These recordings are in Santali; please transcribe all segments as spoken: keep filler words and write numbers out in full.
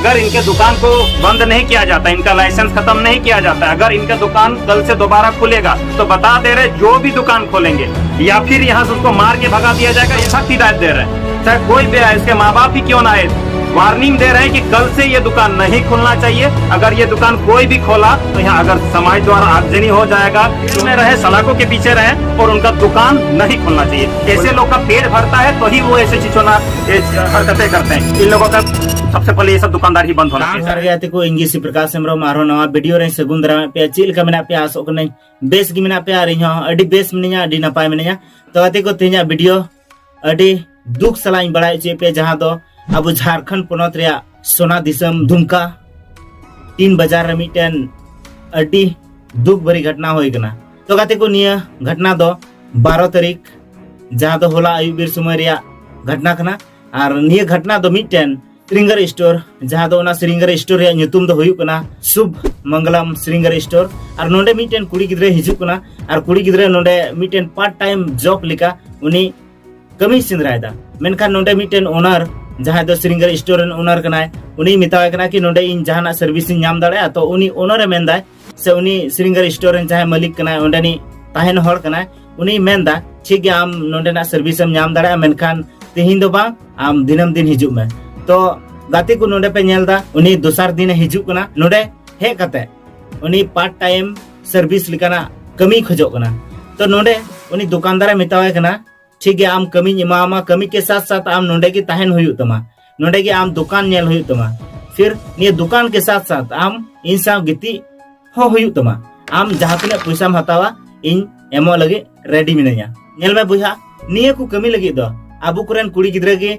अगर इनके दुकान को बंद नहीं किया जाता, इनका लाइसेंस खत्म नहीं किया जाता, अगर इनका दुकान कल से दोबारा खुलेगा, तो बता दे रहे, जो भी दुकान खोलेंगे या फिर यहाँ से उसको मार के भगा दिया जाएगा, ये सख्त हिदायत दे रहे हैं। चाहे कोई भी आए, इसके माँ बाप ही क्यों ना आए, वार्निंग दे रहे हैं कि कल से ये दुकान नहीं खुलना चाहिए। अगर ये दुकान कोई भी खोला, तो यहाँ अगर समाज द्वारा आगजनी हो जाएगा, इसमें रहे, सलाखों के पीछे रहे और उनका दुकान नहीं खोलना चाहिए। ऐसे लोग का पेट भरता है, तो ही वो ऐसे चीजों ना, ये हरकतें करते हैं। इन लोगों का सबसे पहले ये सब दुकानदार ही बंद होना चाहिए। ᱡᱚᱦᱟᱨ ᱜᱮ ᱜᱟᱛᱮ ᱠᱚ, ᱤᱧ ᱜᱮ ᱥᱤᱵ ᱯᱨᱚᱠᱟᱥ ᱦᱮᱢᱵᱨᱚᱢ ᱟᱨᱦᱚᱸ ᱱᱟᱣᱟ ᱵᱷᱤᱰᱤᱭᱳ ᱨᱮᱧ ᱥᱟᱹᱜᱩᱱ ᱫᱟᱨᱟᱢᱮᱫ ᱯᱮᱭᱟ᱾ ᱪᱮᱫ ᱞᱮᱠᱟ ᱢᱮᱱᱟᱜ ᱯᱮᱭᱟ? ᱟᱥᱚᱜ ᱠᱟᱹᱱᱟᱹᱧ ᱵᱮᱥ ᱜᱮ ᱢᱮᱱᱟᱜ ᱯᱮᱭᱟ ᱟᱨ ᱤᱧ ᱦᱚᱸ ᱟᱹᱰᱤ ᱵᱮᱥ ᱢᱤᱱᱟᱹᱧᱟ᱾ ᱛᱚ ᱜᱟᱛᱮ ᱠᱚ, ᱛᱮᱦᱮᱧᱟᱜ ᱵᱷᱤᱰᱤᱭᱳ ᱟᱹᱰᱤ ᱫᱩᱠ ᱥᱟᱞᱟᱜ ᱤᱧ ᱵᱟᱲᱟᱭ ᱦᱚᱪᱚᱭᱮᱫ ᱯᱮᱭᱟ, ᱡᱟᱦᱟᱸ ᱫᱚ ᱟᱵᱚ ᱡᱷᱟᱲᱠᱷᱚᱸᱰ ᱯᱚᱱᱚᱛ ᱨᱮᱭᱟᱜ ᱥᱳᱱᱟ ᱫᱤᱥᱚᱢ ᱫᱩᱢᱠᱟ ᱴᱤᱱ ᱵᱟᱡᱟᱨ ᱨᱮ ᱢᱤᱫᱴᱮᱱ ᱟᱹᱰᱤ ᱫᱩᱠ ᱵᱷᱟᱹᱨᱤ ᱜᱷᱚᱴᱱᱟ ᱦᱩᱭ ᱠᱟᱱᱟ᱾ ᱛᱚ ᱜᱟᱛᱮ ᱠᱚ, ᱱᱤᱭᱟᱹ ᱜᱷᱚᱴᱱᱟ ᱫᱚ ᱵᱟᱨᱚ ᱛᱟᱹᱨᱤᱠᱷ, ᱡᱟᱦᱟᱸ ᱫᱚ ᱦᱚᱞᱟ ᱟᱹᱭᱩᱵ ᱵᱮᱨ ᱥᱚᱢᱚᱭ ᱨᱮᱭᱟᱜ ᱜᱷᱚᱴᱱᱟ ᱠᱟᱱᱟ᱾ ᱟᱨ ᱱᱤᱭᱟᱹ ᱜᱷᱚᱴᱱᱟ ᱫᱚ ᱢᱤᱫᱴᱮᱱ ᱥᱨᱤᱝᱜᱟᱨ ᱥᱴᱳᱨ, ᱡᱟᱦᱟᱸ ᱫᱚ ᱚᱱᱟ ᱥᱨᱤᱝᱜᱟᱨ ᱥᱴᱳᱨ ᱨᱮᱭᱟᱜ ᱧᱩᱛᱩᱢ ᱫᱚ ᱦᱩᱭᱩᱜ ᱠᱟᱱᱟ ᱥᱩᱵᱷ ᱢᱚᱝᱜᱚᱞᱚᱢ ᱥᱨᱤᱝᱜᱟᱨ ᱥᱴᱳᱨ᱾ ᱟᱨ ᱱᱚᱰᱮ ᱢᱤᱫᱴᱮᱱ ᱠᱩᱲᱤ ᱜᱤᱫᱽᱨᱟᱹᱭ ᱦᱤᱡᱩᱜ ᱠᱟᱱᱟ, ᱟᱨ ᱠᱩᱲᱤ ᱜᱤᱫᱽᱨᱟᱹ ᱱᱚᱰᱮ ᱢᱤᱫᱴᱮᱱ ᱯᱟᱨᱴ ᱴᱟᱭᱤᱢ ᱡᱚᱵ ᱞᱮᱠᱟ ᱩᱱᱤ ᱠᱟᱹᱢᱤᱭ ᱥᱮᱸᱫᱽᱨᱟᱭᱮᱫᱟ᱾ ᱢᱮᱱᱠᱷᱟᱱ ᱱᱚᱰᱮ ᱢᱤᱫᱴᱮᱱ ᱳᱱᱟᱨ, ᱡᱟᱦᱟᱸᱭ ᱫᱚ ᱥᱨᱤᱝᱜᱟᱨ ᱥᱴᱳᱨ ᱨᱮᱱ ᱳᱱᱟᱨ ᱠᱟᱱᱟᱭ, ᱩᱱᱤᱭ ᱢᱮᱛᱟᱣᱟᱭ ᱠᱟᱱᱟ ᱠᱤ ᱱᱚᱰᱮ ᱤᱧ ᱡᱟᱦᱟᱱᱟᱜ ᱥᱟᱨᱵᱷᱤᱥ ᱤᱧ ᱧᱟᱢ ᱫᱟᱲᱮᱭᱟᱜᱼᱟ? ᱛᱚ ᱩᱱᱤ ᱳᱱᱟᱨ ᱮ ᱢᱮᱱᱫᱟᱭ, ᱥᱮ ᱩᱱᱤ ᱥᱨᱤᱝᱜᱟᱨ ᱥᱴᱳᱨ ᱨᱮᱱ ᱡᱟᱦᱟᱸᱭ ᱢᱟᱹᱞᱤᱠ ᱠᱟᱱᱟᱭ, ᱚᱸᱰᱮᱱᱤᱡ ᱛᱟᱦᱮᱱ ᱦᱚᱲ ᱠᱟᱱᱟᱭ, ᱩᱱᱤᱭ ᱢᱮᱱᱫᱟ, "ᱴᱷᱤᱠ ᱜᱮᱭᱟ, ᱟᱢ ᱱᱚᱰᱮᱱᱟᱜ ᱥᱟᱨᱵᱷᱤᱥ ᱮᱢ ᱧᱟᱢ ᱫᱟᱲᱮᱭᱟᱜᱼᱟ, ᱢᱮᱱᱠᱷᱟᱱ ᱛᱮᱦᱮᱧ ᱫᱚ ᱵᱟᱝ, ᱟᱢ ᱫᱤᱱᱟᱹᱢ ᱫᱤᱱ ᱦᱤᱡᱩᱜ ᱢᱮ᱾" ᱛᱚ ᱜᱟᱛᱮ ᱠᱚ, ᱱᱚᱰᱮ ᱯᱮ ᱧᱮᱞ ᱫᱟ, ᱩᱱᱤ ᱫᱚᱥᱟᱨ ᱫᱤᱱᱮ ᱦᱤᱡᱩᱜ ᱠᱟᱱᱟ᱾ ᱱᱚᱰᱮ ᱦᱮᱡ ᱠᱟᱛᱮ ᱩᱱᱤ ᱯᱟᱨᱴ ᱴᱟᱭᱤᱢ ᱥᱟᱨᱵᱷᱤᱥ ᱞᱮᱠᱟᱱᱟᱜ ᱠᱟᱹᱢᱤᱭ ᱠᱷᱚᱡᱚᱜ ᱠᱟᱱᱟ᱾ ᱛᱚ ᱱᱚᱰᱮ ᱩᱱᱤ ᱫᱚᱠᱟᱱᱫᱟᱨᱮ ᱢᱮᱛᱟᱣᱟᱭ ᱠᱟᱱᱟ, "ᱴᱷᱤᱠ ᱜᱮᱭᱟ, ᱟᱢ ᱠᱟᱹᱢᱤᱧ ᱮᱢᱟᱢᱟ, ᱠᱟᱹᱢᱤ ᱠᱮ ᱥᱟᱛ ᱥᱟᱛ ᱟᱢ ᱱᱚᱰᱮ ᱜᱮ ᱛᱟᱦᱮᱱ ᱦᱩᱭᱩᱜ ᱛᱟᱢᱟ, ᱱᱚᱰᱮ ᱜᱮ ᱟᱢ ᱫᱚᱠᱟᱱ ᱧᱮᱞ ᱦᱩᱭᱩᱜ ᱛᱟᱢᱟ, ᱯᱷᱤᱨ ᱱᱤᱭᱟᱹ ᱫᱚᱠᱟᱱ ᱠᱮ ᱥᱟᱛ ᱥᱟᱛ ᱟᱢ ᱤᱧ ᱥᱟᱶ ᱜᱤᱛᱤᱡ ᱦᱚᱸ ᱦᱩᱭᱩᱜ ᱛᱟᱢᱟ, ᱟᱢ ᱡᱟᱦᱟᱸ ᱛᱤᱱᱟᱹᱜ ᱯᱚᱭᱥᱟᱢ ᱦᱟᱛᱟᱣᱟ, ᱤᱧ ᱮᱢᱚᱜ ᱞᱟᱹᱜᱤᱫ ᱨᱮᱰᱤ ᱢᱤᱱᱟᱹᱧᱟ᱾" ᱧᱮᱞ ᱢᱮ ᱵᱚᱭᱦᱟ, ᱱᱤᱭᱟᱹ ᱠᱚ ᱠᱟᱹᱢᱤ ᱞᱟᱹᱜᱤᱫ ᱫᱚ ᱟᱵᱚ ᱠᱚᱨᱮᱱ ᱠᱩᱲᱤ ᱜᱤᱫᱽᱨᱟᱹ ᱜᱮ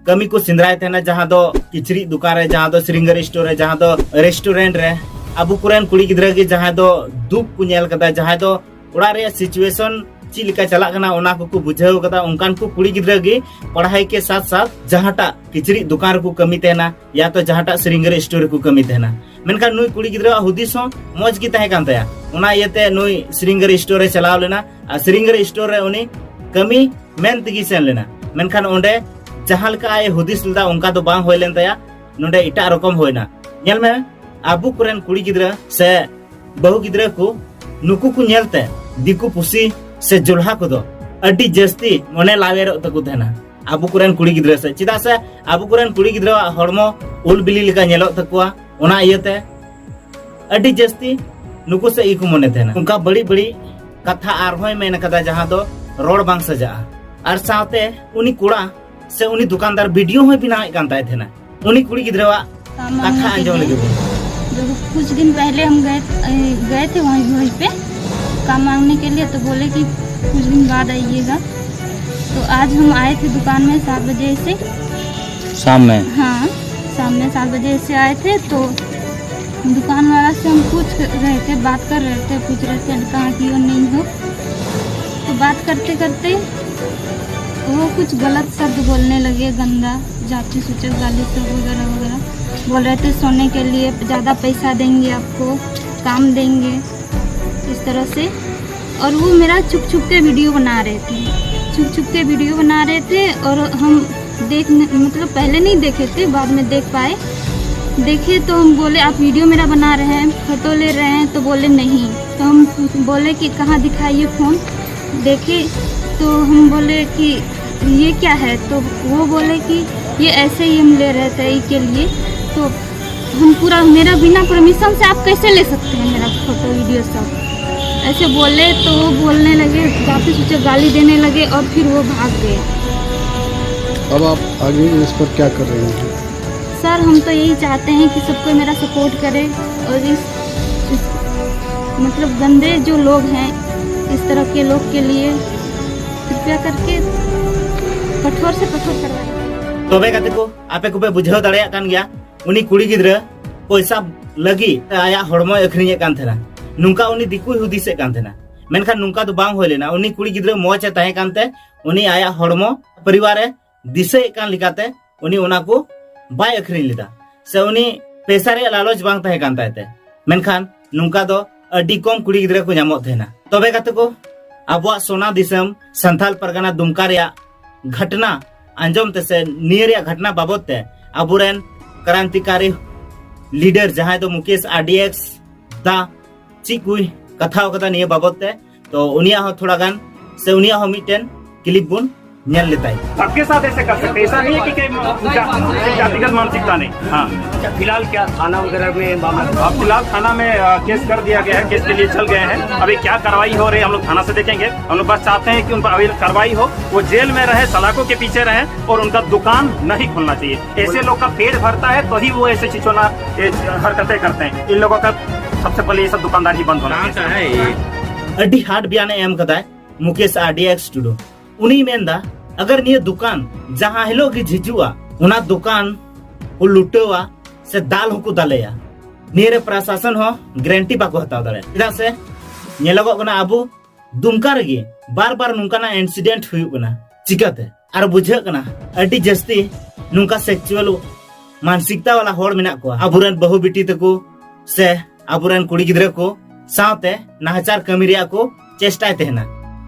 ᱠᱟᱹᱢᱤ ᱠᱚ ᱥᱮᱸᱫᱽᱨᱟᱭ ᱛᱟᱦᱮᱱᱟ, ᱡᱟᱦᱟᱸ ᱫᱚ ᱠᱤᱪᱨᱤᱡ ᱫᱚᱠᱟᱱ ᱨᱮ, ᱡᱟᱦᱟᱸ ᱫᱚ ᱥᱨᱤᱝᱜᱟᱨ ᱥᱴᱳᱨ ᱨᱮ, ᱡᱟᱦᱟᱸ ᱫᱚ ᱨᱮᱥᱴᱩᱨᱮᱱᱴ ᱨᱮ᱾ ᱟᱵᱚ ᱠᱚᱨᱮᱱ ᱠᱩᱲᱤ ᱜᱤᱫᱽᱨᱟᱹ ᱜᱮ ᱡᱟᱦᱟᱸᱭ ᱫᱚ ᱫᱩᱠ ᱠᱚ ᱧᱮᱞ ᱠᱟᱫᱟ, ᱡᱟᱦᱟᱸᱭ ᱫᱚ ᱚᱲᱟᱜ ᱨᱮᱭᱟᱜ ᱥᱤᱪᱩᱭᱮᱥᱚᱱ ᱪᱮᱫ ᱞᱮᱠᱟ ᱪᱟᱞᱟᱜ ᱠᱟᱱᱟ, ᱚᱱᱟ ᱠᱚᱠᱚ ᱵᱩᱡᱷᱟᱹᱣ ᱠᱟᱫᱟ, ᱚᱱᱠᱟᱱ ᱠᱚ ᱠᱩᱲᱤ ᱜᱤᱫᱽᱨᱟᱹ ᱜᱮ ᱯᱟᱲᱦᱟᱭ ᱠᱮ ᱥᱟᱛ ᱥᱟᱛ ᱡᱟᱦᱟᱸᱴᱟᱜ ᱠᱤᱪᱨᱤᱡ ᱫᱚᱠᱟᱱ ᱨᱮᱠᱚ ᱠᱟᱹᱢᱤ ᱛᱟᱦᱮᱱᱟ, ᱭᱟ ᱛᱚ ᱡᱟᱦᱟᱸᱴᱟᱜ ᱥᱨᱤᱝᱜᱟᱨ ᱥᱴᱳᱨ ᱨᱮᱠᱚ ᱠᱟᱹᱢᱤ ᱛᱟᱦᱮᱱᱟ᱾ ᱢᱮᱱᱠᱷᱟᱱ ᱱᱩᱭ ᱠᱩᱲᱤ ᱜᱤᱫᱽᱨᱟᱹᱣᱟᱜ ᱦᱩᱫᱤᱥ ᱦᱚᱸ ᱢᱚᱡᱽ ᱜᱮ ᱛᱟᱦᱮᱸ ᱠᱟᱱ ᱛᱟᱭᱟ, ᱚᱱᱟ ᱤᱭᱟᱹᱛᱮ ᱱᱩᱭ ᱥᱨᱤᱝᱜᱟᱨ ᱥᱴᱳᱨ ᱨᱮ ᱪᱟᱞᱟᱣ ᱞᱮᱱᱟ᱾ ᱟᱨ ᱥᱨᱤᱝᱜᱟᱨ ᱥᱴᱳᱨ ᱨᱮ ᱩᱱᱤ ᱠᱟᱹᱢᱤ ᱢᱮᱱ ᱛᱮᱜᱮ ᱥᱮᱱ ᱞᱮᱱᱟ᱾ ᱢᱮᱱᱠᱷᱟᱱ ᱚᱸᱰᱮ ᱡᱟᱦᱟᱸ ᱞᱮᱠᱟ ᱟᱡ ᱦᱩᱫᱤᱥ ᱞᱮᱫᱟ, ᱚᱱᱠᱟ ᱫᱚ ᱵᱟᱝ ᱦᱩᱭ ᱞᱮᱱ ᱛᱟᱭᱟ᱾ ᱱᱚᱰᱮ ᱮᱴᱟᱜ ᱨᱚᱠᱚᱢ ᱦᱩᱭᱱᱟ᱾ ᱧᱮᱞ ᱢᱮ, ᱟᱵᱚ ᱠᱚᱨᱮᱱ ᱠᱩᱲᱤ ᱜᱤᱫᱽᱨᱟᱹ ᱥᱮ ᱵᱟᱹᱦᱩ ᱜᱤᱫᱽᱨᱟᱹ ᱠᱚ, ᱱᱩᱠᱩ ᱠᱚ ᱧᱮᱞᱛᱮ ᱫᱤᱠᱩ ᱯᱩᱥᱤ ᱥᱮ ᱡᱚᱞᱦᱟ ᱠᱚᱫᱚ ᱟᱹᱰᱤ ᱡᱟᱹᱥᱛᱤ ᱢᱚᱱᱮ ᱞᱟᱣᱮᱨᱚᱜ ᱛᱟᱠᱚ ᱛᱟᱦᱮᱱᱟ ᱟᱵᱚ ᱠᱚᱨᱮᱱ ᱠᱩᱲᱤ ᱜᱤᱫᱽᱨᱟᱹ ᱥᱮ, ᱪᱮᱫᱟᱜ ᱥᱮ ᱟᱵᱚ ᱠᱚᱨᱮᱱ ᱠᱩᱲᱤ ᱜᱤᱫᱽᱨᱟᱹᱣᱟᱜ ᱦᱚᱲᱢᱚ ᱩᱞ ᱵᱤᱞᱤ ᱞᱮᱠᱟ ᱧᱮᱞᱚᱜ ᱛᱟᱠᱚᱣᱟ᱾ ᱚᱱᱟ ᱤᱭᱟᱹᱛᱮ ᱟᱹᱰᱤ ᱡᱟᱹᱥᱛᱤ ᱱᱩᱠᱩ ᱥᱮᱫ ᱜᱮᱠᱚ ᱢᱚᱱᱮ ᱛᱟᱦᱮᱱᱟ᱾ ᱚᱱᱠᱟ ᱵᱟᱹᱲᱤᱡ ᱵᱟᱹᱲᱤᱡ ᱠᱟᱛᱷᱟ ᱟᱨᱦᱚᱸᱭ ᱢᱮᱱ ᱠᱟᱫᱟ, ᱡᱟᱦᱟᱸ ᱫᱚ ᱨᱚᱲ ᱵᱟᱝ ᱥᱟᱡᱟᱜᱼᱟ᱾ ᱟᱨ ᱥᱟᱶᱛᱮ ᱩᱱᱤ ᱠᱚᱲᱟ ᱥᱮ ᱩᱱᱤ ᱫᱚᱠᱟᱱᱫᱟᱨ ᱵᱷᱤᱰᱤᱭᱳ ᱦᱚᱸᱭ ᱵᱮᱱᱟᱣᱮᱫ ᱠᱟᱱ ᱛᱟᱭ ᱛᱟᱦᱮᱱᱟ ᱩᱱᱤ ᱠᱩᱲᱤ ᱜᱤᱫᱽᱨᱟᱹᱣᱟᱜ ᱠᱟᱛᱷᱟ ᱟᱸᱡᱚᱢ ᱞᱟᱹᱜᱤᱫ᱾ जब कुछ दिन पहले हम गए, गए थे वहीं, वहीं पे काम मांगने के लिए, तो बोले कि कुछ दिन बाद आइएगा। तो आज हम आए थे दुकान में सात बजे से। शाम में? हाँ, शाम में सात बजे से आए थे। तो दुकान वाला से हम पूछ रहे थे, बात कर रहे थे, पूछ रहे थे कहाँ की हो, नहीं हो। तो बात करते करते वो कुछ गलत शब्द बोलने लगे, गंदा, जाति सूचक गाली सब वगैरह वगैरह बोल रहे थे। सोने के लिए ज़्यादा पैसा देंगे आपको, काम देंगे, इस तरह से। और वो मेरा छुप छुप के वीडियो बना रहे थे, छुप छुप के वीडियो बना रहे थे। और हम देख, मतलब पहले नहीं देखे थे, बाद में देख पाए। देखे तो हम बोले, आप वीडियो मेरा बना रहे हैं, फोटो ले रहे हैं? तो बोले नहीं। तो हम बोले कि कहाँ दिखाइए फ़ोन। देखे तो हम बोले कि ये क्या है, तो वो बोले कि ये ऐसे ही हम ले रहे थे के लिए। तो हम पूरा, मेरा बिना परमिशन से आप कैसे ले सकते हैं मेरा फोटो वीडियो सब? ऐसे बोले तो वो बोलने लगे, जाति सूचक गाली देने लगे और फिर वो भाग गए। अब आप आगे इस पर क्या कर रहे हैं? सर, हम तो यही चाहते हैं कि सबको मेरा सपोर्ट करे और इस, इस मतलब गंदे जो लोग हैं, इस तरह के लोग के लिए कृपया करके कठोर से कठोर कार्रवाई करें। ᱛᱚᱵᱮ ᱜᱟᱛᱮ ᱠᱚ, ᱟᱯᱮ ᱠᱚᱯᱮ ᱵᱩᱡᱷᱟᱹᱣ ᱫᱟᱲᱮᱭᱟᱜ ᱠᱟᱱ ᱜᱮᱭᱟ, ᱩᱱᱤ ᱠᱩᱲᱤ ᱜᱤᱫᱽᱨᱟᱹ ᱯᱚᱭᱥᱟ ᱞᱟᱹᱜᱤᱫ ᱟᱭᱟᱜ ᱦᱚᱲᱢᱚᱭ ᱟᱹᱠᱷᱨᱤᱧᱮᱫ ᱠᱟᱱ ᱛᱟᱦᱮᱱᱟ᱾ ᱱᱚᱝᱠᱟ ᱩᱱᱤ ᱫᱤᱠᱩᱭ ᱦᱩᱫᱤᱥᱮᱫ ᱠᱟᱱ ᱛᱟᱦᱮᱱᱟ, ᱢᱮᱱᱠᱷᱟᱱ ᱱᱚᱝᱠᱟ ᱫᱚ ᱵᱟᱝ ᱦᱩᱭ ᱞᱮᱱᱟ᱾ ᱩᱱᱤ ᱠᱩᱲᱤ ᱜᱤᱫᱽᱨᱟᱹ ᱢᱚᱡᱽ ᱮ ᱛᱟᱦᱮᱸ ᱠᱟᱱᱛᱮ ᱩᱱᱤ ᱟᱭᱟᱜ ᱦᱚᱲᱢᱚ ᱯᱚᱨᱤᱵᱟᱨ ᱮ ᱫᱤᱥᱟᱹᱭᱮᱫ ᱠᱟᱱ ᱞᱮᱠᱟᱛᱮ ᱩᱱᱤ ᱚᱱᱟ ᱠᱚ ᱵᱟᱭ ᱟᱹᱠᱷᱨᱤᱧ ᱞᱮᱫᱟ, ᱥᱮ ᱩᱱᱤ ᱯᱮᱥᱟ ᱨᱮᱭᱟᱜ ᱞᱟᱞᱚᱪ ᱵᱟᱝ ᱛᱟᱦᱮᱸ ᱠᱟᱱ ᱛᱟᱭ ᱛᱮ᱾ ᱢᱮᱱᱠᱷᱟᱱ ᱱᱚᱝᱠᱟ ᱫᱚ ᱟᱹᱰᱤ ᱠᱚᱢ ᱠᱩᱲᱤ ᱜᱤᱫᱽᱨᱟᱹ ᱠᱚ ᱧᱟᱢᱚᱜ ᱛᱟᱦᱮᱱᱟ᱾ ᱛᱚᱵᱮ ᱜᱟᱛᱮ ᱠᱚ, ᱟᱵᱚᱣᱟᱜ ᱥᱚᱱᱟ ᱫᱤᱥᱚᱢ ᱥᱟᱱᱛᱟᱞ ᱯᱟᱨᱜᱟᱱᱟ ᱫᱩᱢᱠᱟ ᱨᱮᱭᱟᱜ ᱜᱷᱚᱴᱱᱟ ᱟᱸᱡᱚᱢ ᱛᱮ ᱥᱮ ᱱᱤᱭᱟᱹ ᱨᱮᱭᱟᱜ ᱜᱷᱚᱴᱱᱟ ᱵᱟᱵᱚᱛ ᱛᱮ ᱟᱵᱚᱨᱮᱱ ᱠᱨᱟᱱᱛᱤᱠᱟᱨᱤ ᱞᱤᱰᱟᱨ ᱡᱟᱦᱟᱸᱭ ᱫᱚ ᱢᱩᱠᱮᱥ ᱟᱨ ᱰᱤ ᱮᱠᱥ ᱫᱟ ᱪᱮᱫ ᱠᱚᱭ ᱠᱟᱛᱷᱟᱣ ᱠᱟᱫᱟ ᱱᱤᱭᱟᱹ ᱵᱟᱵᱚᱛ ᱛᱮ, ᱛᱚ ᱩᱱᱤᱭᱟᱜ ᱦᱚᱸ ᱛᱷᱚᱲᱟ ᱜᱟᱱ ᱥᱮ ᱩᱱᱤᱭᱟᱜ ᱦᱚᱸ ᱢᱤᱫᱴᱮᱱ ᱠᱞᱤᱯ ᱵᱚᱱ ᱧᱮᱞ ᱞᱮᱛᱟᱭ᱾ सबके साथ ऐसे कर सकते हैं, ऐसा नहीं है कि कोई जा-, जातिगत मानसिकता नहीं। हाँ। अच्छा, फिलहाल क्या थाना वगैरह में मामला? अब फिलहाल थाना में, अ, केस कर दिया गया है, केस के लिए चल गए हैं। अभी क्या कार्रवाई हो रही है हम लोग थाना से देखेंगे। हम लोग बस चाहते हैं कि उन पर अभी कार्रवाई हो, वो जेल में रहे, सलाखों के पीछे रहे और उनका दुकान नहीं खोलना चाहिए। ऐसे लोग का पेट भरता है तो ही वो ऐसे छिछोना, ये हरकतें करते हैं। इन लोगों का सबसे पहले ये सब दुकानदार ही बंद होना चाहिए। ᱟᱹᱰᱤ ᱦᱟᱨᱰ ᱵᱮᱭᱟᱱ ᱮ ᱮᱢ ᱠᱟᱫᱟᱭ ᱢᱩᱠᱮᱥ ᱟᱨ ᱰᱤ ᱮᱠᱥ ᱴᱩᱰᱩ᱾ ᱩᱱᱤᱭ ᱢᱮᱱᱫᱟ, ᱟᱜᱟᱨ ᱱᱤᱭᱟᱹ ᱫᱚᱠᱟᱱ ᱡᱟᱦᱟᱸ ᱦᱤᱞᱳᱜ ᱜᱮ ᱡᱷᱤᱡᱩᱜᱼᱟ, ᱚᱱᱟ ᱫᱚᱠᱟᱱ ᱠᱚ ᱞᱩᱴᱟᱹᱣᱟ ᱥᱮ ᱫᱟᱞ ᱦᱚᱸᱠᱚ ᱫᱟᱞᱮᱭᱟ, ᱱᱤᱭᱟᱹ ᱨᱮ ᱯᱨᱚᱥᱟᱥᱚᱱ ᱦᱚᱸ ᱜᱟᱨᱮᱱᱴᱤ ᱵᱟᱠᱚ ᱦᱟᱛᱟᱣ ᱫᱟᱲᱮᱭᱟᱜᱼᱟ᱾ ᱪᱮᱫᱟᱜ ᱥᱮ ᱧᱮᱞᱚᱜᱚᱜ ᱠᱟᱱᱟ ᱟᱵᱚ ᱫᱩᱢᱠᱟ ᱨᱮᱜᱮ ᱵᱟᱨ ᱵᱟᱨ ᱱᱚᱝᱠᱟᱱᱟᱜ ᱤᱱᱥᱤᱰᱮᱱᱴ ᱦᱩᱭᱩᱜ ᱠᱟᱱᱟ᱾ ᱪᱤᱠᱟᱹᱛᱮ? ᱟᱨ ᱵᱩᱡᱷᱟᱹᱜ ᱠᱟᱱᱟ ᱟᱹᱰᱤ ᱡᱟᱹᱥᱛᱤ ᱱᱚᱝᱠᱟ ᱥᱮᱠᱥᱩᱣᱟᱞ ᱢᱟᱱᱥᱤᱠᱛᱟ ᱣᱟᱞᱟ ᱦᱚᱲ ᱢᱮᱱᱟᱜ ᱠᱚᱣᱟ, ᱟᱵᱚᱨᱮᱱ ᱵᱟᱹᱦᱩ ᱵᱤᱴᱤ ᱛᱟᱠᱚ ᱥᱮ ᱟᱵᱚᱨᱮᱱ ᱠᱩᱲᱤ ᱜᱤᱫᱽᱨᱟᱹ ᱠᱚ ᱥᱟᱶᱛᱮ ᱱᱟᱦᱟᱪᱟᱨ ᱠᱟᱹᱢᱤ ᱨᱮᱭᱟᱜ ᱠᱚ ᱪᱮᱥᱴᱟᱭ ᱛᱟᱦᱮᱱᱟ᱾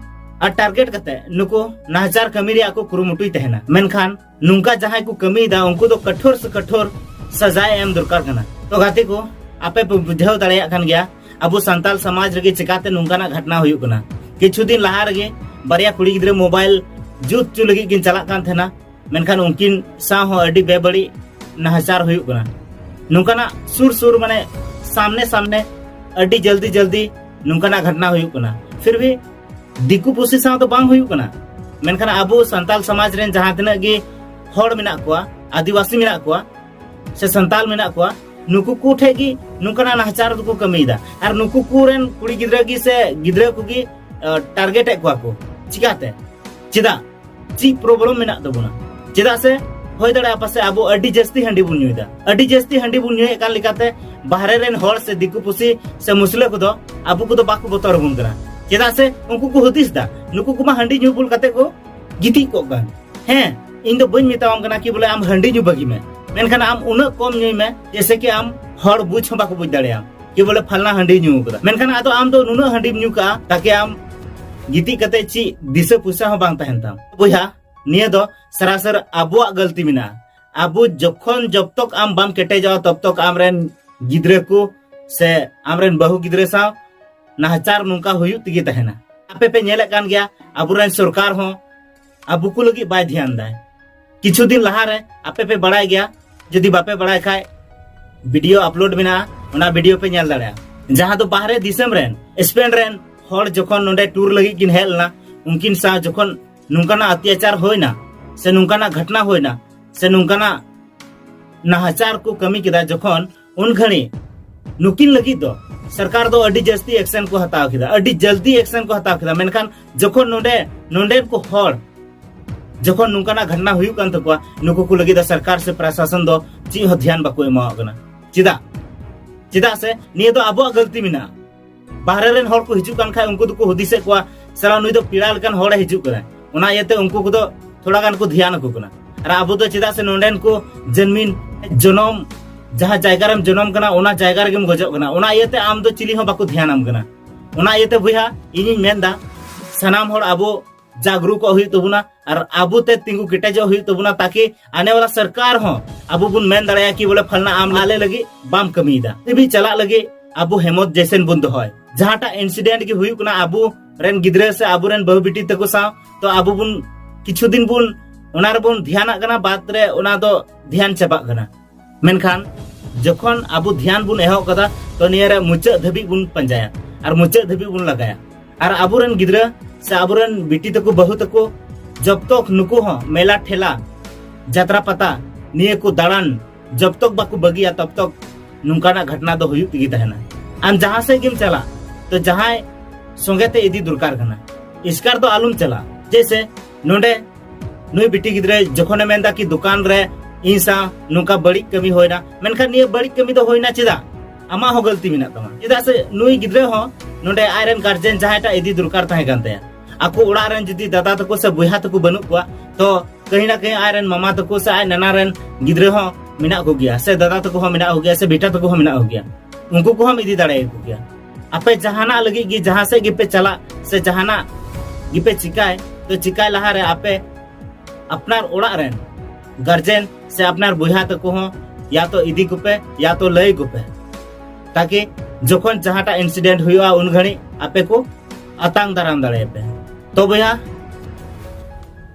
ᱟᱨ ᱴᱟᱨᱜᱮᱴ ᱠᱟᱛᱮ ᱱᱩᱠᱩ ᱱᱟᱦᱟᱪᱟᱨ ᱠᱟᱹᱢᱤ ᱨᱮᱭᱟᱜ ᱠᱚ ᱠᱩᱨᱩᱢᱩᱴᱩᱭ ᱛᱟᱦᱮᱱᱟ, ᱢᱮᱱᱠᱷᱟᱱ ᱱᱚᱝᱠᱟ ᱡᱟᱦᱟᱸᱭ ᱠᱚ ᱠᱟᱹᱢᱤᱭᱮᱫᱟ ᱩᱱᱠᱩ ᱫᱚ ᱠᱟᱴᱷᱳᱨ ᱥᱮ ᱠᱟᱴᱷᱳᱨ ᱥᱟᱡᱟᱭ ᱮᱢ ᱫᱚᱨᱠᱟᱨ ᱠᱟᱱᱟ᱾ ᱛᱚ ᱜᱟᱛᱮ ᱠᱚ, ᱟᱯᱮ ᱯᱮ ᱵᱩᱡᱷᱟᱹᱣ ᱫᱟᱲᱮᱭᱟᱜ ᱠᱟᱱ ᱜᱮᱭᱟ ᱟᱵᱚ ᱥᱟᱱᱛᱟᱞ ᱥᱚᱢᱟᱡᱽ ᱨᱮᱜᱮ ᱪᱮᱠᱟᱛᱮ ᱱᱚᱝᱠᱟᱱᱟᱜ ᱜᱷᱚᱴᱱᱟ ᱦᱩᱭᱩᱜ ᱠᱟᱱᱟ᱾ ᱠᱤᱪᱷᱩ ᱫᱤᱱ ᱞᱟᱦᱟ ᱨᱮᱜᱮ ᱵᱟᱨᱭᱟ ᱠᱩᱲᱤ ᱜᱤᱫᱽᱨᱟᱹ ᱢᱳᱵᱟᱭᱤᱞ ᱡᱩᱛ ᱦᱚᱪᱚ ᱞᱟᱹᱜᱤᱫ ᱠᱤᱱ ᱪᱟᱞᱟᱜ ᱠᱟᱱ ᱛᱟᱦᱮᱱᱟ, ᱢᱮᱱᱠᱷᱟᱱ ᱩᱱᱠᱤᱱ ᱥᱟᱶ ᱦᱚᱸ ᱟᱹᱰᱤ ᱵᱮᱵᱟᱹᱲᱤᱡ ᱱᱟᱦᱟᱪᱟᱨ ᱦᱩᱭᱩᱜ ᱠᱟᱱᱟ᱾ ᱱᱚᱝᱠᱟᱱᱟᱜ ᱥᱩᱨ ᱥᱩᱨ ᱢᱟᱱᱮ ᱥᱟᱢᱱᱮ ᱥᱟᱢᱱᱮ ᱟᱹᱰᱤ ᱡᱚᱞᱫᱤ ᱡᱚᱞᱫᱤ ᱱᱚᱝᱠᱟᱱᱟᱜ ᱜᱷᱚᱴᱱᱟ ᱦᱩᱭᱩᱜ ᱠᱟᱱᱟ᱾ ᱯᱷᱤᱨ ᱵᱷᱤ ᱫᱤᱠᱩ ᱯᱩᱥᱤ ᱥᱟᱶ ᱫᱚ ᱵᱟᱝ ᱦᱩᱭᱩᱜ ᱠᱟᱱᱟ, ᱢᱮᱱᱠᱷᱟᱱ ᱟᱵᱚ ᱥᱟᱱᱛᱟᱞ ᱥᱚᱢᱟᱡᱽ ᱨᱮᱱ ᱡᱟᱦᱟᱸ ᱛᱤᱱᱟᱹᱜ ᱜᱮ ᱦᱚᱲ ᱢᱮᱱᱟᱜ ᱠᱚᱣᱟ, ᱟᱹᱫᱤᱵᱟᱹᱥᱤ ᱢᱮᱱᱟᱜ ᱠᱚᱣᱟ ᱥᱮ ᱥᱟᱱᱛᱟᱞ ᱢᱮᱱᱟᱜ ᱠᱚᱣᱟ, ᱱᱩᱠᱩ ᱠᱚ ᱴᱷᱮᱡ ᱜᱮ ᱱᱚᱝᱠᱟᱱᱟᱜ ᱱᱟᱦᱟᱪᱟᱨ ᱫᱚᱠᱚ ᱠᱟᱹᱢᱤᱭᱮᱫᱟ᱾ ᱟᱨ ᱱᱩᱠᱩ ᱠᱚᱨᱮᱱ ᱠᱩᱲᱤ ᱜᱤᱫᱽᱨᱟᱹ ᱜᱮ ᱥᱮ ᱜᱤᱫᱽᱨᱟᱹ ᱠᱚᱜᱮ ᱴᱟᱨᱜᱮᱴ ᱮᱫ ᱠᱚᱣᱟ ᱠᱚ᱾ ᱪᱤᱠᱟᱛᱮ? ᱪᱮᱫᱟᱜ? ᱪᱮᱫ ᱯᱨᱚᱵᱞᱮᱢ ᱢᱮᱱᱟᱜ ᱛᱟᱵᱚᱱᱟ? ᱪᱮᱫᱟᱜ ᱥᱮ ᱦᱩᱭ ᱫᱟᱲᱮᱭᱟᱜᱼᱟ ᱯᱟᱥᱮ ᱟᱵᱚ ᱟᱹᱰᱤ ᱡᱟᱹᱥᱛᱤ ᱦᱟᱺᱰᱤ ᱵᱚᱱ ᱧᱩᱭᱮᱫᱟ᱾ ᱟᱹᱰᱤ ᱡᱟᱹᱥᱛᱤ ᱦᱟᱺᱰᱤ ᱵᱚᱱ ᱧᱩᱭᱮᱫ ᱠᱟᱱ ᱞᱮᱠᱟᱛᱮ ᱵᱟᱦᱨᱮ ᱨᱮᱱ ᱦᱚᱲ ᱥᱮ ᱫᱤᱠᱩ ᱯᱩᱥᱤ ᱥᱮ ᱢᱩᱥᱞᱟᱹ ᱠᱚᱫᱚ ᱟᱵᱚ ᱠᱚᱫᱚ ᱵᱟᱠᱚ ᱵᱚᱛᱚᱨ ᱟᱵᱚᱱ ᱠᱟᱱᱟ᱾ ᱪᱮᱫᱟᱜ ᱥᱮ ᱩᱱᱠᱩ ᱠᱚ ᱦᱩᱫᱤᱥ ᱫᱟ ᱱᱩᱠᱩ ᱠᱚᱢᱟ ᱦᱟᱺᱰᱤ ᱧᱩ ᱵᱩᱞ ᱠᱟᱛᱮ ᱠᱚ ᱜᱤᱛᱤᱡ ᱠᱚᱜ ᱠᱟᱱ᱾ ᱦᱮᱸ, ᱤᱧ ᱫᱚ ᱵᱟᱹᱧ ᱢᱮᱛᱟᱣᱟᱢ ᱠᱟᱱᱟ ᱠᱤ ᱵᱚᱞᱮ ᱟᱢ ᱦᱟᱺᱰᱤ ᱧᱩ ᱵᱟᱹᱜᱤ ᱢᱮ, ᱢᱮᱱᱠᱷᱟᱱ ᱟᱢ ᱩᱱᱟᱹᱜ ᱠᱚᱢ ᱧᱩᱭ ᱢᱮ ᱡᱮᱭᱥᱮ ᱠᱤ ᱟᱢ ᱦᱚᱲ ᱵᱩᱡᱽ ᱦᱚᱸ ᱵᱟᱠᱚ ᱵᱩᱡᱽ ᱫᱟᱲᱮᱭᱟᱢ ᱠᱤ ᱵᱚᱞᱮ ᱯᱷᱟᱞᱱᱟ ᱦᱟᱺᱰᱤ ᱧᱩ ᱠᱟᱫᱟ᱾ ᱢᱮᱱᱠᱷᱟᱱ ᱟᱫᱚ ᱟᱢ ᱫᱚ ᱱᱩᱱᱟᱹᱜ ᱦᱟᱺᱰᱤᱢ ᱧᱩ ᱠᱟᱜᱼᱟ ᱛᱟᱠᱮ ᱟᱢ ᱜᱤᱛᱤᱡ ᱠᱟᱛᱮ ᱪᱮᱫ ᱫᱤᱥᱟᱹ ᱯᱩᱭᱥᱟᱹ ᱦᱚᱸ ᱵᱟᱝ ᱛᱟᱦᱮᱱ ᱛᱟᱢ᱾ ᱵᱚᱭᱦᱟ, ᱱᱤᱭᱟᱹ ᱫᱚ ᱥᱟᱨᱟᱥᱟᱨ ᱟᱵᱚᱣᱟᱜ ᱜᱟᱹᱞᱛᱤ ᱢᱮᱱᱟᱜᱼᱟ᱾ ᱟᱵᱚ ᱡᱚᱠᱷᱚᱱ, ᱡᱚᱵ ᱛᱚᱠ ᱟᱢ ᱵᱟᱢ ᱠᱮᱴᱮᱡᱚᱜᱼᱟ, ᱛᱚᱵ ᱛᱚᱠ ᱟᱢᱨᱮᱱ ᱜᱤᱫᱽᱨᱟᱹ ᱠᱚ ᱥᱮ ᱟᱢᱨᱮᱱ ᱵᱟᱹᱦᱩ ᱜᱤᱫᱽᱨᱟᱹ ᱥᱟᱶ ᱱᱟᱦᱟᱪᱟᱨ ᱱᱚᱝᱠᱟ ᱦᱩᱭᱩᱜ ᱛᱮᱜᱮ ᱛᱟᱦᱮᱱᱟ᱾ ᱟᱯᱮ ᱯᱮ ᱧᱮᱞᱮᱫ ᱠᱟᱱ ᱜᱮᱭᱟ, ᱟᱵᱚᱨᱮᱱ ᱥᱚᱨᱠᱟᱨ ᱦᱚᱸ ᱟᱵᱚ ᱠᱚ ᱞᱟᱹᱜᱤᱫ ᱵᱟᱭ ᱫᱷᱮᱭᱟᱱ ᱫᱟᱭ᱾ ᱠᱤᱪᱷᱩ ᱫᱤᱱ ᱞᱟᱦᱟᱨᱮ, ᱟᱯᱮ ᱯᱮ ᱵᱟᱲᱟᱭ ᱜᱮᱭᱟ, ᱡᱩᱫᱤ ᱵᱟᱯᱮ ᱵᱟᱲᱟᱭ ᱠᱷᱟᱡ, ᱵᱷᱤᱰᱤᱭᱳ ᱟᱯᱞᱳᱰ ᱢᱮᱱᱟᱜᱼᱟ, ᱚᱱᱟ ᱵᱷᱤᱰᱤᱭᱳ ᱯᱮ ᱧᱮᱞ ᱫᱟᱲᱮᱭᱟᱜᱼᱟ, ᱡᱟᱦᱟᱸ ᱫᱚ ᱵᱟᱦᱨᱮ ᱫᱤᱥᱚᱢ ᱨᱮᱱ, ᱥᱯᱮᱱ ᱨᱮᱱ ᱦᱚᱲ ᱡᱚᱠᱷᱚᱱ ᱱᱚᱰᱮ ᱴᱩᱨ ᱞᱟᱹᱜᱤᱫ ᱠᱤᱱ ᱦᱮᱡ ᱞᱮᱱᱟ, ᱩᱱᱠᱤᱱ ᱥᱟᱶ ᱡᱚᱠᱷᱚᱱ ᱱᱚᱝᱠᱟᱱᱟᱜ ᱚᱛᱛᱟᱪᱟᱨ ᱦᱩᱭᱱᱟ ᱥᱮ ᱱᱚᱝᱠᱟᱱᱟᱜ ᱜᱷᱚᱴᱱᱟ ᱦᱩᱭᱱᱟ ᱥᱮ ᱱᱚᱝᱠᱟᱱᱟᱜ ᱱᱟᱦᱟᱪᱟᱨ ᱠᱚ ᱠᱟᱹᱢᱤ ᱠᱮᱫᱟ, ᱡᱚᱠᱷᱚᱱ ᱩᱱ ᱜᱷᱟᱹᱲᱤ ᱱᱩᱠᱤᱱ ᱞᱟᱹᱜᱤᱫ ᱫᱚ ᱥᱚᱨᱠᱟᱨ ᱫᱚ ᱟᱹᱰᱤ ᱡᱟᱹᱥᱛᱤ ᱮᱠᱥᱮᱱ ᱠᱚ ᱦᱟᱛᱟᱣ ᱠᱮᱫᱟ, ᱟᱹᱰᱤ ᱡᱟᱹᱞᱫᱤ ᱮᱠᱥᱮᱱ ᱠᱚ ᱦᱟᱛᱟᱣ ᱠᱮᱫᱟ᱾ ᱢᱮᱱᱠᱷᱟᱱ ᱡᱚᱠᱷᱚᱱ ᱱᱚᱰᱮ, ᱱᱚᱰᱮᱱ ᱠᱚ ᱦᱚᱲ ᱡᱚᱠᱷᱚᱱ ᱱᱚᱝᱠᱟᱱᱟᱜ ᱜᱷᱚᱴᱱᱟ ᱦᱩᱭᱩᱜ ᱠᱟᱱ ᱛᱟᱠᱚᱣᱟ, ᱱᱩᱠᱩ ᱠᱚ ᱞᱟᱹᱜᱤᱫ ᱫᱚ ᱥᱚᱨᱠᱟᱨ ᱥᱮ ᱯᱨᱚᱥᱟᱥᱚᱱ ᱫᱚ ᱪᱮᱫ ᱦᱚᱸ ᱫᱷᱮᱭᱟᱱ ᱵᱟᱠᱚ ᱮᱢᱟᱣᱟᱜ ᱠᱟᱱᱟ᱾ ᱪᱮᱫᱟᱜ? ᱪᱮᱫᱟᱜ ᱥᱮ ᱱᱤᱭᱟᱹ ᱫᱚ ᱟᱵᱚᱣᱟᱜ ᱜᱟᱹᱞᱛᱤ ᱢᱮᱱᱟᱜᱼᱟ᱾ ᱵᱟᱦᱨᱮ ᱨᱮᱱ ᱦᱚᱲ ᱠᱚ ᱦᱤᱡᱩᱜ ᱠᱟᱱ ᱠᱷᱟᱡ, ᱩᱱᱠᱩ ᱫᱚᱠᱚ ᱦᱩᱫᱤᱥᱮᱫ ᱠᱚᱣᱟ, "ᱥᱟᱞᱟ, ᱱᱩᱭ ᱫᱚ ᱯᱮᱲᱟ ᱞᱮᱠᱟᱱ ᱦᱚᱲᱮ ᱦᱤᱡᱩᱜ ᱠᱟᱱᱟ", ᱚᱱᱟ ᱤᱭᱟᱹᱛᱮ ᱩᱱᱠᱩ ᱠᱚᱫᱚ ᱛᱷᱚᱲᱟ ᱜᱟᱱ ᱠᱚ ᱫᱷᱮᱭᱟᱱ ᱟᱠᱚ ᱠᱟᱱᱟ᱾ ᱟᱨ ᱟᱵᱚ ᱫᱚ ᱪᱮᱫᱟᱜ ᱥᱮ ᱱᱚᱰᱮᱱ ᱠᱚ ᱡᱟᱹᱱᱢᱤᱱ, ᱡᱚᱱᱚᱢ, ᱡᱟᱦᱟᱸ ᱡᱟᱭᱜᱟ ᱨᱮᱢ ᱡᱚᱱᱚᱢ ᱠᱟᱱᱟ, ᱚᱱᱟ ᱡᱟᱭᱜᱟ ᱨᱮᱜᱮᱢ ᱜᱚᱡᱚᱜ ᱠᱟᱱᱟ, ᱚᱱᱟ ᱤᱭᱟᱹᱛᱮ ᱟᱢ ᱫᱚ ᱪᱤᱞᱤ ᱦᱚᱸ ᱵᱟᱠᱚ ᱫᱷᱮᱭᱟᱱᱟᱢ ᱠᱟᱱᱟ᱾ ᱚᱱᱟ ᱤᱭᱟᱹᱛᱮ ᱵᱚᱭᱦᱟ, ᱤᱧᱤᱧ ᱢᱮᱱᱫᱟ, ᱥᱟᱱᱟᱢ ᱦᱚᱲ ᱟᱵᱚ ᱡᱟᱜᱽᱨᱩᱠᱚᱜ ᱦᱩᱭᱩᱜ ᱛᱟᱵᱚᱱᱟ ᱟᱨ ᱟᱵᱚ ᱛᱮ ᱛᱤᱸᱜᱩ ᱠᱮᱴᱮᱡᱚᱜ ᱦᱩᱭᱩᱜ ᱛᱟᱵᱚᱱᱟ, ᱛᱟᱠᱤ ᱟᱱᱮ ᱣᱟᱞᱟ ᱥᱚᱨᱠᱟᱨ ᱦᱚᱸ ᱟᱵᱚ ᱵᱚᱱ ᱢᱮᱱ ᱫᱟᱲᱮᱭᱟᱜᱼᱟ ᱠᱤ ᱵᱚᱞᱮ, "ᱯᱷᱟᱞᱱᱟ, ᱟᱢ ᱟᱞᱮ ᱞᱟᱹᱜᱤᱫ ᱵᱟᱢ ᱠᱟᱹᱢᱤᱭᱮᱫᱟ᱾" ᱛᱮᱵᱤ ᱪᱟᱞᱟᱜ ᱞᱟᱹᱜᱤᱫ ᱟᱵᱚ ᱦᱮᱢᱚᱛ ᱡᱮᱥᱮᱱ ᱵᱚᱱ ᱫᱚᱦᱚᱭ᱾ ᱡᱟᱦᱟᱸᱴᱟᱜ ᱤᱱᱥᱤᱰᱮᱱᱴ ᱜᱮ ᱦᱩᱭᱩᱜ ᱠᱟᱱᱟ ᱟᱵᱚ ᱨᱮᱱ ᱜᱤᱫᱽᱨᱟᱹ ᱥᱮ ᱟᱵᱚ ᱨᱮᱱ ᱵᱟᱹᱦᱩ ᱵᱤᱴᱤ ᱛᱟᱠᱚ ᱥᱟᱶ, ᱛᱚ ᱟᱵᱚ ᱵᱚᱱ ᱠᱤᱪᱷᱩ ᱫᱤᱱ ᱵᱚᱱ ᱚᱱᱟ ᱨᱮᱵᱚᱱ ᱫᱷᱮᱭᱟᱱᱟᱜ ᱠᱟᱱᱟ, ᱵᱟᱫ ᱨᱮ ᱚᱱᱟ ᱫᱚ ᱫᱷᱮᱭᱟᱱ ᱪᱟᱵᱟᱜ ᱠᱟᱱᱟ᱾ ᱢᱮᱱᱠᱷᱟᱱ ᱡᱚᱠᱷᱚᱱ ᱟᱵᱚ ᱫᱷᱮᱭᱟᱱ ᱵᱚᱱ ᱮᱦᱚᱵ ᱠᱟᱫᱟ, ᱛᱚ ᱱᱤᱭᱟᱹ ᱨᱮ ᱢᱩᱪᱟᱹᱫ ᱫᱷᱟᱹᱵᱤᱡ ᱵᱚᱱ ᱯᱟᱸᱡᱟᱭᱟ ᱟᱨ ᱢᱩᱪᱟᱹᱫ ᱫᱷᱟᱹᱵᱤᱡ ᱵᱚᱱ ᱞᱟᱜᱟᱭᱟ᱾ ᱟᱨ ᱟᱵᱚᱨᱮᱱ ᱜᱤᱫᱽᱨᱟᱹ ᱥᱮ ᱟᱵᱚᱨᱮᱱ ᱵᱤᱴᱤ ᱛᱟᱠᱚ, ᱵᱟᱹᱦᱩ ᱛᱟᱠᱚ, ᱡᱚᱵ ᱛᱚᱠ ᱱᱩᱠᱩ ᱦᱚᱸ ᱢᱮᱞᱟ ᱴᱷᱮᱞᱟ, ᱡᱟᱛᱨᱟ ᱯᱟᱛᱟ, ᱱᱤᱭᱟᱹ ᱠᱚ ᱫᱟᱬᱟᱱ ᱡᱚᱵ ᱛᱚᱠ ᱵᱟᱠᱚ ᱵᱟᱹᱜᱤᱭᱟ, ᱛᱚᱵ ᱛᱚᱠ ᱱᱚᱝᱠᱟᱱᱟᱜ ᱜᱷᱚᱴᱱᱟ ᱫᱚ ᱦᱩᱭᱩᱜ ᱛᱮᱜᱮ ᱛᱟᱦᱮᱱᱟ᱾ ᱟᱢ ᱡᱟᱦᱟᱸ ᱥᱮᱫ ᱜᱮᱢ ᱪᱟᱞᱟᱜ, ᱛᱚ ᱡᱟᱦᱟᱸᱭ ᱥᱚᱸᱜᱮ ᱛᱮ ᱤᱫᱤ ᱫᱚᱨᱠᱟᱨ ᱠᱟᱱᱟ, ᱮᱥᱠᱟᱨ ᱫᱚ ᱟᱞᱚᱢ ᱪᱟᱞᱟᱜ᱾ ᱡᱮᱭᱥᱮ ᱱᱚᱰᱮ ᱱᱩᱭ ᱵᱤᱴᱤ ᱜᱤᱫᱽᱨᱟᱹ ᱡᱚᱠᱷᱚᱱᱮ ᱢᱮᱱᱫᱟ ᱠᱤ ᱫᱚᱠᱟᱱ ᱨᱮ ᱤᱧ ᱥᱟᱶ ᱱᱚᱝᱠᱟ ᱵᱟᱹᱲᱤᱡ ᱠᱟᱹᱢᱤ ᱦᱩᱭᱱᱟ, ᱢᱮᱱᱠᱷᱟᱱ ᱱᱤᱭᱟᱹ ᱵᱟᱹᱲᱤᱡ ᱠᱟᱹᱢᱤ ᱫᱚ ᱦᱩᱭᱱᱟ ᱪᱮᱫᱟᱜ? ᱟᱢᱟᱜ ᱦᱚᱸ ᱜᱟᱹᱞᱛᱤ ᱢᱮᱱᱟᱜ ᱛᱟᱢᱟ᱾ ᱪᱮᱫᱟᱜ ᱥᱮ ᱱᱩᱭ ᱜᱤᱫᱽᱨᱟᱹ ᱦᱚᱸ ᱱᱚᱰᱮ ᱟᱡᱨᱮᱱ ᱜᱟᱨᱡᱮᱱ ᱡᱟᱦᱟᱸᱭᱴᱟᱜ ᱤᱫᱤ ᱫᱚᱨᱠᱟᱨ ᱛᱟᱦᱮᱸ ᱠᱟᱱ ᱛᱟᱭᱟ, ᱟᱠᱚ ᱚᱲᱟᱜ ᱨᱮᱱ ᱡᱩᱫᱤ ᱫᱟᱫᱟ ᱛᱟᱠᱚ ᱥᱮ ᱵᱚᱭᱦᱟ ᱛᱟᱠᱚ ᱵᱟᱹᱱᱩᱜ ᱠᱚᱣᱟ, ᱛᱚ ᱠᱟᱹᱦᱤ ᱱᱟ ᱠᱟᱹᱦᱤ ᱟᱡᱨᱮᱱ ᱢᱟᱢᱟ ᱛᱟᱠᱚ ᱥᱮ ᱟᱡ ᱱᱟᱱᱟ ᱨᱮᱱ ᱜᱤᱫᱽᱨᱟᱹ ᱦᱚᱸ ᱢᱮᱱᱟᱜ ᱠᱚᱜᱮᱭᱟ, ᱥᱮ ᱫᱟᱫᱟ ᱛᱟᱠᱚ ᱦᱚᱸ ᱢᱮᱱᱟᱜ ᱠᱚᱜᱮᱭᱟ, ᱥᱮ ᱵᱮᱴᱟ ᱛᱟᱠᱚ ᱦᱚᱸ ᱢᱮᱱᱟᱜ ᱠᱚᱜᱮᱭᱟ, ᱩᱱᱠᱩ ᱠᱚᱦᱚᱸᱢ ᱤᱫᱤ ᱫᱟᱲᱮᱭᱟᱠᱚ ᱜᱮᱭᱟ᱾ ᱟᱯᱮ ᱡᱟᱦᱟᱱᱟᱜ ᱞᱟᱹᱜᱤᱫ ᱜᱮ ᱡᱟᱦᱟᱸ ᱥᱮᱫ ᱜᱮᱯᱮ ᱪᱟᱞᱟᱜ ᱥᱮ ᱡᱟᱦᱟᱱᱟᱜ ᱜᱮᱯᱮ ᱪᱤᱠᱟᱭ, ᱛᱚ ᱪᱤᱠᱟᱭ ᱞᱟᱦᱟᱨᱮ ᱟᱯᱮ ᱟᱯᱱᱟᱨ ᱚᱲᱟᱜ ᱨᱮᱱ ᱜᱟᱨᱡᱮᱱ ᱥᱮ ᱟᱯᱱᱟᱨ ᱵᱚᱭᱦᱟ ᱛᱟᱠᱚ ᱦᱚᱸ ᱭᱟ ᱛᱚ ᱤᱫᱤ ᱠᱚᱯᱮ, ᱭᱟ ᱛᱚ ᱞᱟᱹᱭ ᱠᱚᱯᱮ, ᱛᱟᱠᱤ ᱡᱚᱠᱷᱚᱱ ᱡᱟᱦᱟᱸᱴᱟᱜ ᱤᱱᱥᱤᱰᱮᱱᱴ ᱦᱩᱭᱩᱜᱼᱟ, ᱩᱱ ᱜᱷᱟᱹᱲᱤᱡ ᱟᱯᱮ ᱠᱚ ᱟᱛᱟᱝ ᱫᱟᱨᱟᱢ ᱫᱟᱲᱮᱭᱟᱯᱮ᱾ ᱛᱚ ᱵᱚᱭᱦᱟ,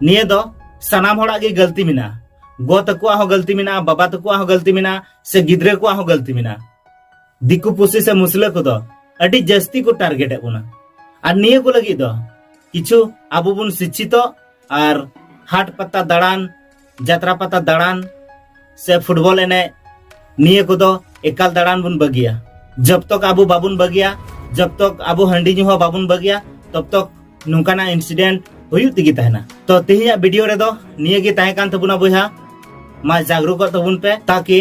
ᱱᱤᱭᱟᱹ ᱫᱚ ᱥᱟᱱᱟᱢ ᱦᱚᱲᱟᱜ ᱜᱮ ᱜᱟᱹᱞᱛᱤ ᱢᱮᱱᱟᱜᱼᱟ᱾ ᱜᱚ ᱛᱟᱠᱚᱣᱟᱜ ᱦᱚᱸ ᱜᱟᱹᱞᱛᱤ ᱢᱮᱱᱟᱜᱼᱟ, ᱵᱟᱵᱟ ᱛᱟᱠᱚᱣᱟᱜ ᱦᱚᱸ ᱜᱟᱹᱞᱛᱤ ᱢᱮᱱᱟᱜᱼᱟ, ᱥᱮ ᱜᱤᱫᱽᱨᱟᱹ ᱠᱚᱣᱟᱜ ᱦᱚᱸ ᱜᱟᱹᱞᱛᱤ ᱢᱮᱱᱟᱜᱼᱟ᱾ ᱫᱤᱠᱩ ᱯᱩᱥᱤ ᱥᱮ ᱢᱩᱥᱞᱟᱹ ᱠᱚᱫᱚ ᱟᱹᱰᱤ ᱡᱟᱹᱥᱛᱤ ᱠᱚ ᱴᱟᱨᱜᱮᱴ ᱮᱫ ᱵᱚᱱᱟ᱾ ᱟᱨ ᱱᱤᱭᱟᱹ ᱠᱚ ᱞᱟᱹᱜᱤᱫ ᱫᱚ ᱠᱤᱪᱷᱩ ᱟᱵᱚ ᱵᱚᱱ ᱥᱤᱪᱪᱷᱤᱛᱚᱜ ᱟᱨ ᱦᱟᱴ ᱯᱟᱛᱟ ᱫᱟᱬᱟᱱ, ᱡᱟᱛᱨᱟ ᱯᱟᱛᱟ ᱫᱟᱬᱟᱱ ᱥᱮ ᱯᱷᱩᱴᱵᱚᱞ ᱮᱱᱮᱡ, ᱱᱤᱭᱟᱹ ᱠᱚᱫᱚ ᱮᱠᱟᱞ ᱫᱟᱬᱟᱱ ᱵᱚᱱ ᱵᱟᱹᱜᱤᱭᱟ᱾ ᱡᱚᱵ ᱛᱚᱠ ᱟᱵᱚ ᱵᱟᱵᱚᱱ ᱵᱟᱹᱜᱤᱭᱟ, ᱡᱚᱵ ᱛᱚᱠ ᱟᱵᱚ ᱦᱟᱺᱰᱤ ᱧᱩ ᱦᱚᱸ ᱵᱟᱵᱚᱱ ᱵᱟᱹᱜᱤᱭᱟ, ᱛᱚᱵ ᱛᱚᱠ ᱱᱚᱝᱠᱟᱱᱟᱜ ᱤᱱᱥᱤᱰᱮᱱᱴ ᱦᱩᱭᱩᱜ ᱛᱮᱜᱮ ᱛᱟᱦᱮᱱᱟ᱾ ᱛᱚ ᱛᱮᱦᱮᱧᱟᱜ ᱵᱷᱤᱰᱤᱭᱳ ᱨᱮᱫᱚ ᱱᱤᱭᱟᱹ ᱜᱮ ᱛᱟᱦᱮᱸ ᱠᱟᱱ ᱛᱟᱵᱚᱱᱟ ᱵᱚᱭᱦᱟ, ᱢᱟ ᱡᱟᱜᱽᱨᱩᱠᱚᱜ ᱛᱟᱵᱚᱱ ᱯᱮ, ᱛᱟᱠᱤ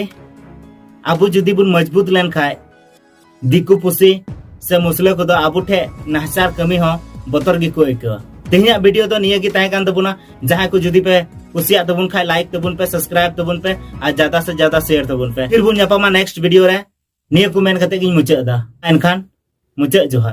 ᱟᱵᱚ ᱡᱩᱫᱤ ᱵᱚᱱ ᱢᱚᱡᱽᱵᱩᱛ ᱞᱮᱱᱠᱷᱟᱡ ᱫᱤᱠᱩ ᱯᱩᱥᱤ ᱥᱮ ᱢᱩᱥᱞᱟᱹ ᱠᱚᱫᱚ ᱟᱵᱚ ᱴᱷᱮᱡ ᱱᱟᱦᱟᱪᱟᱨ ᱠᱟᱹᱢᱤ ᱦᱚᱸ ᱵᱚᱛᱚᱨ ᱜᱮᱠᱚ ᱟᱹᱭᱠᱟᱹᱣᱟ᱾ ᱛᱮᱦᱮᱧᱟᱜ ᱵᱷᱤᱰᱤᱭᱳ ᱫᱚ ᱱᱤᱭᱟᱹ ᱜᱮ ᱛᱟᱦᱮᱸ ᱠᱟᱱ ᱛᱟᱵᱚᱱᱟ᱾ ᱡᱟᱦᱟᱸᱭ ᱠᱚ ᱡᱩᱫᱤ ᱯᱮ ᱠᱩᱥᱤᱭᱟᱜ ᱛᱟᱵᱚᱱ ᱠᱷᱟᱡ ᱞᱟᱭᱤᱠ ᱛᱟᱵᱚᱱ ᱯᱮ, ᱥᱟᱵᱥᱠᱨᱟᱭᱤᱵ ᱛᱟᱵᱚᱱ ᱯᱮ ᱟᱨ ᱡᱟᱫᱟ ᱥᱮ ᱡᱟᱫᱟ ᱥᱮᱭᱟᱨ ᱛᱟᱵᱚᱱ ᱯᱮ᱾ ᱯᱷᱤᱨ ᱵᱚᱱ ᱧᱟᱯᱟᱢᱟ ᱱᱮᱠᱥᱴ ᱵᱷᱤᱰᱤᱭᱳ ᱨᱮ᱾ ᱱᱤᱭᱟᱹ ᱠᱚ ᱢᱮᱱ ᱠᱟᱛᱮ ᱜᱤᱧ ᱢᱩᱪᱟᱹᱫ ᱮᱫᱟ᱾ ᱮᱱᱠᱷᱟᱱ ᱢᱩᱪᱟᱹᱫ ᱡᱚᱦᱟᱨ᱾